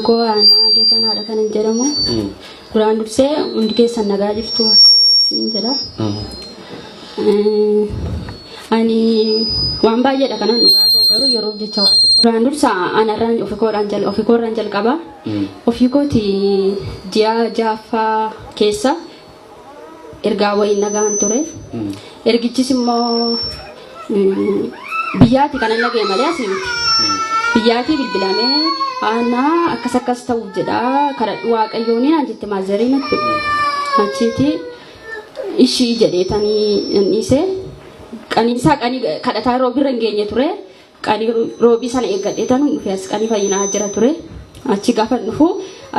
Koo aanaa Geetanaadha kanan jedhamu. Duraan dursee hundi keessan nagaa jirtu akkamiin jedha. Ani waan baay'eedha kanan dhugaa ba'u garuu yeroof jecha waan xiqqoo. Duraan dursa anarraan ofii koodhaan jal ofii koorraan jalqaba. Ofii kooti ji'a ja'affaa keessa ergaa wayiin nagaan ture. Ergichis immoo biyyaati kanan dhaga'e malee asii miti. Biyyaatii bilbilamee aanaa akkas akkas ta'uuf jedha kadhadhu waaqayyoon naan jette maazariin natti. Achiiti ishii jedheetanii nan dhiise. Qaniisaa qanii kadhataa roobii irra hin geenye ture. Qanii roobii sana eeggadheetan dhufe as qanii fayyinaa jira ture. Achi gaafa dhufu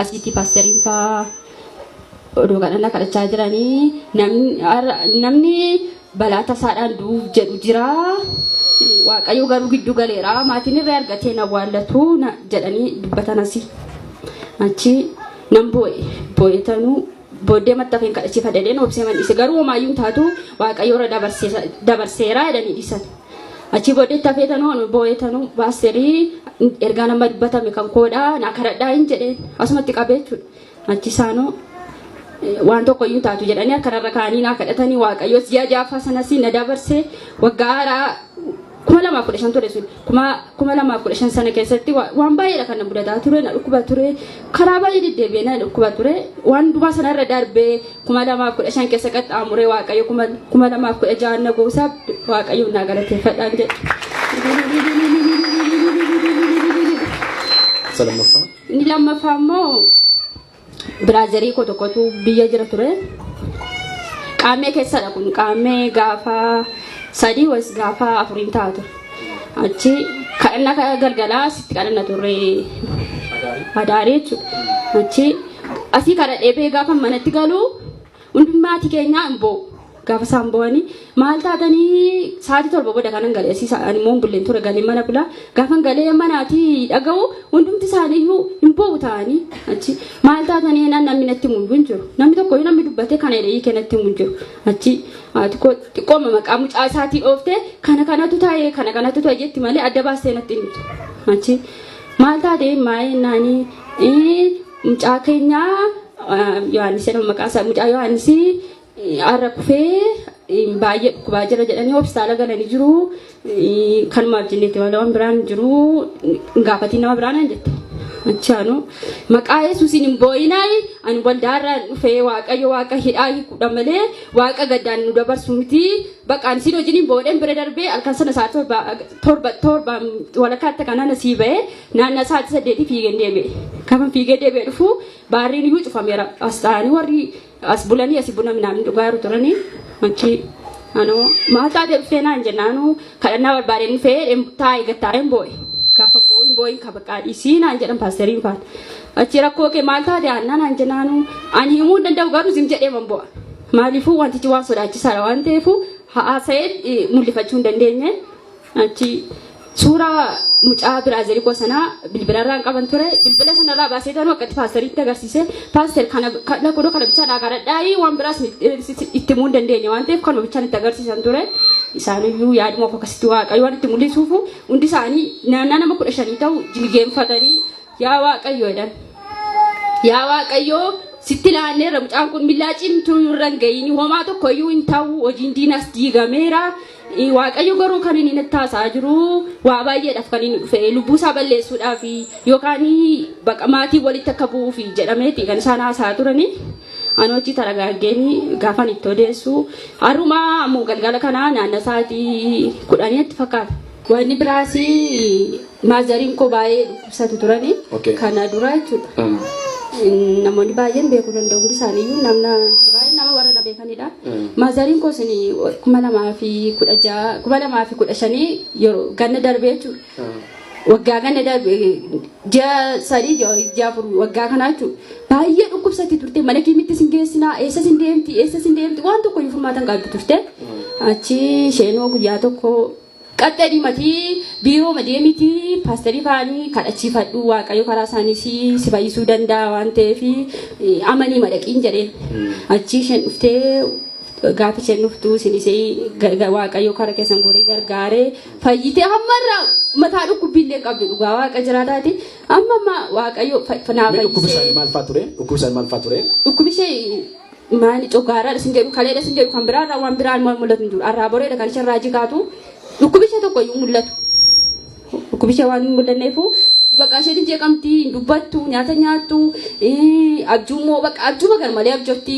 asitti paasteriin faa odoo kadhannaa kadhachaa jiranii namni balaa tasaadhaan du'uuf jedhu jira. Waaqayyo garuu giddu galeera. Maatiin irree argatee na waallatu jedhanii dubbatan asii. Achi nan boo'e. Boo'etanuu booddee mattafeen kadhachiifadha jedheen obsee man dhiise. Garuu homaayyuu hin taatu Waaqayyo irra dabarseera jedhanii dhiisan. Achi booddee itti hafeetanuu anu boo'eetanuu paasterii ergaa nama dubbatame kan koodhaa na kadhadhaa hin jedheen asumatti qabee jechuudha. Achi isaanuu waan tokko iyyuu taatu jedhanii akkanarra kaanii naa kadhatanii Waaqayyos ji'a ja'affaa sanas na dabarse waggaa haaraa 2015 ture sun 2015 sana keessatti waan baay'eedha kan na mudataa ture na dhukkuba ture karaa baay'ee deddeebi'ee na dhukkuba ture waan dumaa sanarra darbee 2015 keessa qaxxaamuree Waaqayyo 2016 na goosaaf Waaqayyo naa galateeffadhaan jedhe. Isa lammaffaa. Inni lammaffaa immoo biraazarii koo tokkotu biyya jira ture. Qaammee keessadha kun qaammee gaafa sadii wayis gaafa afuriin ta'a ture. Achi kadhannaa galgalaa asitti kadhanna turre adaarii jechuudha. Achi asii kadhadhee bee gaafa manatti galu Hundi maatii keenyaa hin boo'u. Gaafa isaan boo'anii maal taatanii sa'aatii 7 booda kanan galee asii ani immoo hin bulleen ture galee mana bulaa. Gaafan galee manaatii dhaga'u hundumti isaaniiyyuu hin boo'u ta'anii achi maal taatanii naan namni natti himu hin jiru. Namni tokko iyyuu namni dubbatee kana jedhee hiikee natti himu hin jiru. Achi haati koo xiqqooma maqaa mucaa isaatii dhooftee kana kanatu ta'e kana kanatu ta'e jetti malee adda baastee natti himtu. Achi maal taate maayee naanii mucaa keenyaa Yohaannis jedhama maqaa isaa mucaa Yohaannis har'a kufee baay'ee dhukkubaa jira jedhanii hospitaala galanii jiru. Kanumaaf jenneetti malee waan biraan jiru gaafatiin nama biraan jette. Achaanu maqaa Yesuusiin hin boo'inaa ani waldaarraa dhufee Waaqayyo waaqa hidhaa hiikuudha malee waaqa gaddaan nu dabarsu miti. Bakka ani siin hojiin hin boodheen bira darbee halkan sana sa'aa torba torba torba walakkaatti kanaan asii ba'ee naannoo sa'aatii saddeetii fiigeen deebi'e. Gaafa fiigee deebi'e dhufu baarriin iyyuu cufameera. As ta'anii warri as bulanii asii buna midhaan dhugaa jiru turanii achi anoo maal taatee dhuftee naan jennaanuu kadhannaa barbaadeen dhufee taa'ee gattaa'een boo'e. Gaafa boo'u hin boo'in ka bakka dhiisii naan jedhan paasteriin faan. Achi rakkoo kee maal taate annaa naan jennaanuu ani himuu hin danda'u garuu zim jedhee man boo'a. Maaliifuu wantichi waan sodaachisaadha waan ta'eefu haasa'ee mul'ifachuu hin dandeenye. Achi suuraa mucaa biraazerii koo sanaa bilbilarraan qaban ture. Bilbila sanarraa baasee tanuu akkatti paasteriitti agarsiise. Paaster kana kana kunoo kana bichaa naa kadhadhaayi waan biraas itti himuu hin dandeenye waan ta'eef kanuma bichaan itti agarsiisan ture. Isaaniyyuu yaaduma of akkasitti Waaqayyo waan itti mul'isuufu hundi isaanii naannaa nama 15 ta'u jilgeenfatanii yaa Waaqayyo jedhan. Yaa Waaqayyo sitti laanneerra mucaan kun millaa cimtuu irra hin ga'iin homaa tokko iyyuu hin ta'u hojiin diinas diigameera. Waaqayyo garuu kan inni natti haasa'aa jiru waa baay'eedhaaf kan inni dhufe lubbuu isaa balleessuudhaaf yookaan baqa maatii walitti akka bu'uuf jedhameeti kan isaan haasa'aa turani. Ani hojii taragaaggeen gaafan itti odeessu har'umaa ammoo galgala kanaa naannoo sa'aatii 10tti fakkaata. Wanni biraas maazariin koo baay'ee dhukkubsatu turani. Kana dura jechuudha. Namoonni baay'een beekuu danda'u hundi isaaniiyyuu namna baay'een nama warra na beekanidha. Maazariin koo isin 2016 2015 yeroo ganna darbee jechuudha. Waggaa ganna darbe ji'a 3 ji'a 4 waggaa kanaa jechuudha. Baay'ee dhukkubsatti turte mana kiimitti sin geessinaa eessa sin deemti eessa sin deemti waan tokko iyyuu furmaata hin qabdu turte. Achi isheenoo guyyaa tokko qaxxee diimatii biiroo deemitii paasterii faanii kadhachiifadhu waaqayyo karaa isaanii si fayyisuu danda'a waan ta'eef amanii madaqiin jedheen. Achi isheen dhuftee gaafa isheen dhuftu isinis waaqayyo karaa keessan goree gargaaree fayyitee hamma irraa mataa dhukkubbii illee qabdu dhugaa waaqa jiraataati. Amma amma waaqayyo naa Mee dhukkubi fayyisee. isaanii maal fa'aa ture? Dhukkubi isaanii maal fa'aa ture? Dhukkubi ishee maali coggaaraadha sin jedhu kaleedha sin jedhu kan biraarraa waan biraan waan mul'atu hin jiru. Arraa boreedha kan isheen raajii kaatu dhukkubi ishee tokko iyyuu mul'atu. Dhukkubi ishee waan hin mul'anneefu bakka isheen hin jeeqamti hin dubbattu nyaata nyaattu abjuummoo bakka abjuuma garmalee abjootti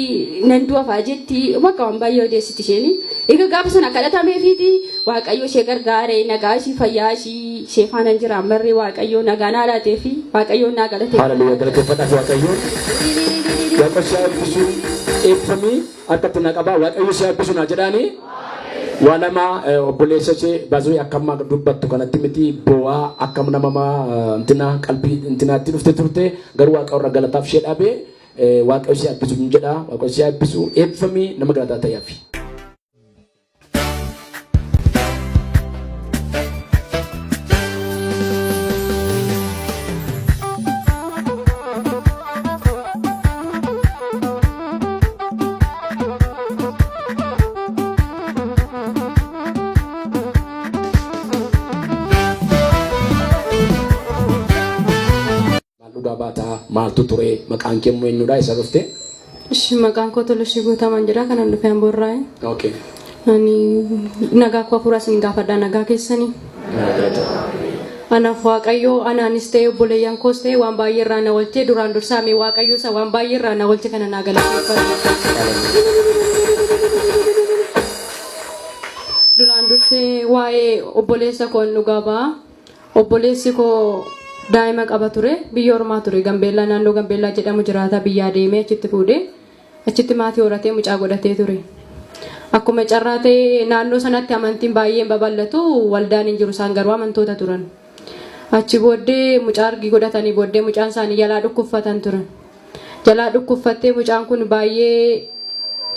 nan du'a fa'aa jetti bakka waan baay'ee odeessiti isheen. Egaa gaafa sana kadhatameefiiti Waaqayyo ishee gargaare nagaa ishii fayyaa ishii ishee faana hin jira ammarree Waaqayyo nagaa naa laatee fi Waaqayyoon naa galateeffadha. Haaleluyyaa galateeffadhaaf Waaqayyoon. Waaqayyo si haa eebbisu eebbifamii harkatti na qabaa Waaqayyo si haa eebbisu naa jedhaanii. Waa lama obboleessa ishee baazoo akka amma dubbattu kanatti miti boo'aa akkam nama intina qalbii intinaatti dhufte turte garuu waaqa irra galataaf ishee dhabee waaqayyo si haa eebbisu jedha waaqayyo si haa eebbisu eebbifamii nama galataa ta'e hafi. Maal dhugaa baataa? Maaltu ture? Maqaan kee immoo eenyudha? Eessa dhufte? Ishi maqaan koo Tolashii Guutamaan jedha kanan dhufe Amboorraayi. Okay. Ani nagaa koo hafuuraa isin gaafadha nagaa keessanii. Anaaf Waaqayyo anaanis ta'e obboleeyyan koos ta'e waan baay'ee irraa na oolche duraan dursaa mee Waaqayyo isa waan baay'ee irraa na oolche kana naa galateeffadha. Duraan dursee waa'ee obboleessa koon dhugaa ba'a. Obboleessi koo daa'ima qaba ture. Biyya ormaa ture. Gambeellaa naannoo Gambeellaa jedhamu jiraata. Biyyaa deemee achitti fuudhee achitti maatii horatee mucaa godhatee ture. Akkuma carraa ta'ee naannoo sanatti amantiin baay'een babal'atu waldaan hin jiru isaan garuu amantoota turan. Achi booddee mucaa argii godhatanii booddee mucaan isaanii jalaa dhukkuffatan turan. Jalaa dhukkuffattee mucaan kun baay'ee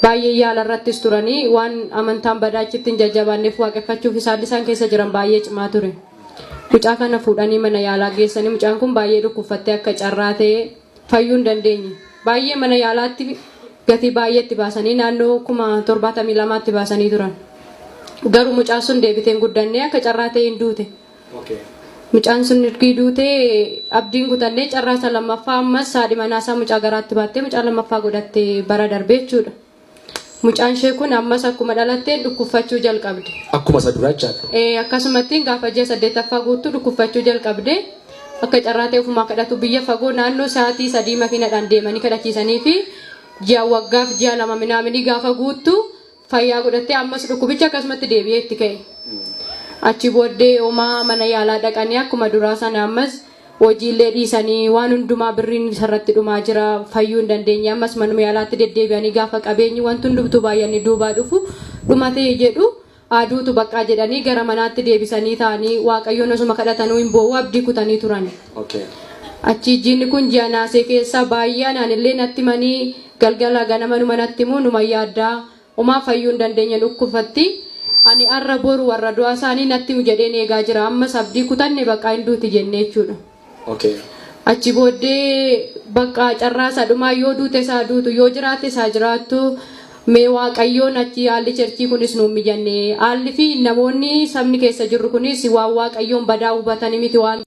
baay'ee yaala irrattis turanii waan amantaan badaa achitti hin jajjabaanneef waaqeffachuuf isaan isaan keessa jiran baay'ee cimaa ture. Mucaa kana fuudhanii mana yaalaa geessanii mucaan kun baay'ee dhukkuffattee akka carraa ta'ee fayyuu hin dandeenye. Baay'ee mana yaalaatti gatii baay'ee itti baasanii naannoo 72,000tti baasanii turan. Garuu mucaan sun deebitee hin guddannee akka carraa ta'ee hin duute. Mucaan sun ergii duutee abdiin kutannee carraa isa lammaffaa ammas haadhi manaa isaa mucaa garaatti baattee mucaa lammaffaa godhatte bara darbee jechuudha. Mucaan ishee kun ammas akkuma dhalatteen dhukkuffachuu jalqabde. Akkuma isa duraa jechaadha. Ee, akkasumattiin gaafa ji'a saddeettaffaa guuttu dhukkuffachuu jalqabde. Akka carraa ta'e ofumaa kadhatu biyya fagoo naannoo sa'aatii 3 makiinadhaan deemanii kadhachiisanii fi ji'a waggaaf ji'a 2 minaaminii gaafa guuttu fayyaa godhattee ammas dhukkubichi akkasumatti deebi'ee itti ka'e. Achi booddee homaa mana yaalaa dhaqanii akkuma duraa sana ammas hojiillee dhiisanii waan hundumaa birriin isarratti dhumaa jira fayyuu hin dandeenye ammas manuma yaalaatti deddeebi'anii gaafa qabeenyi wanti hundumtuu baay'anii duubaa dhufu dhumatee jedhu aduutu baqqaa jedhanii gara manaatti deebisanii ta'anii waaqayyoon osuma kadhatanuu hin boo'u abdii kutanii turan. Achi jiinni kun ji'a naasee keessa baay'ee anaan illee natti manii galgala ganama numa natti himu numa yaaddaa homaa fayyuu hin dandeenye dhukkufatti. Ani arra boru warra du'a isaanii natti himu jedheen eegaa jira. Ammas abdii kutanne baqqaa hin duuti jennee jechuudha. Achi booddee bakka carraa isaa dhumaa yoo duute isaa duutu yoo jiraate isaa jiraattu Mee Waaqayyoon achi haalli church kunis nuun mijanne, haalli fi namoonni sabni keessa jirru kunis waan Waaqayyoon badaa hubatanii miti waan.